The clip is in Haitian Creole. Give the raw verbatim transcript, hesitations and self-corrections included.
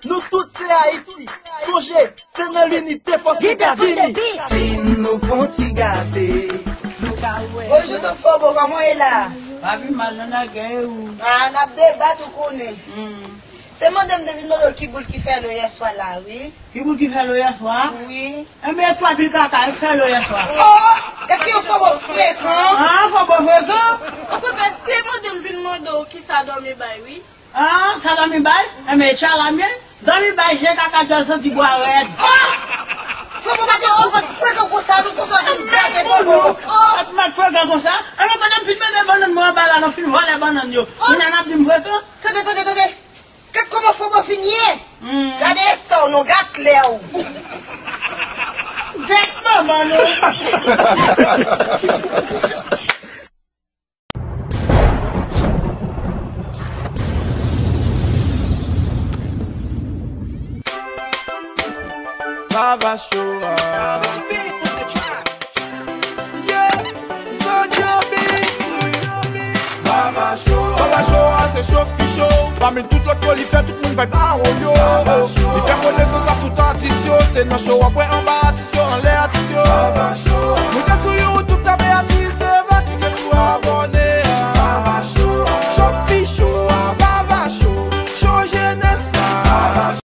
Nou tout se Ayiti. Sonje, se nan linite fòs nou ka vini. Si nou fè yon ti gade, nou ka wè. Bonjou, Tonton Fobo, kòman w ye la? Pa pi mal, non, nan gè ou. Ah, n ap debat, ou konnen. Hmm. Se mande m te vin mande w ki boul ki fè lo yèswa la, wi. Ki boul ki fè lo yèswa? Wi. Enben, twa pil kaka, yo fè lo yèswa. Oh! Gad ki yon Fobo frekan! Ah, Fobo frekan? Okontrè, se mande m vin mande w ki sa dòmi bay, wi. Ah, sa dòmi bay? Enben, e tchala m ye. Dòmi bay, je kaka djòl santi bwa rèd. Ah! Fobo pa te, ou pa t frekan konsa, non, konsa, vin gade Fobo. Ou pa t frekan konsa. Enben, kote m fin mete bannann mwen anba la, nou fin vòlè bannann yo. Kounye a n ap di m frekan? Tande, tande, tande. Gad kòman Fobo fin ye. Hmm. Gade eta w non, gad lè w. Gad manman nou. Vava Show a. Yeah, Zodjo Beat, wi. Vava Show a. Vava Show a, se show k pi cho. Pami tout lòt yo, li fè tout moun vibe a yo. Vava Show a. Li fè konesans ak tout atis yo. Se nan show w ap wè anba atis yo, anlè atis yo. Vava Show a.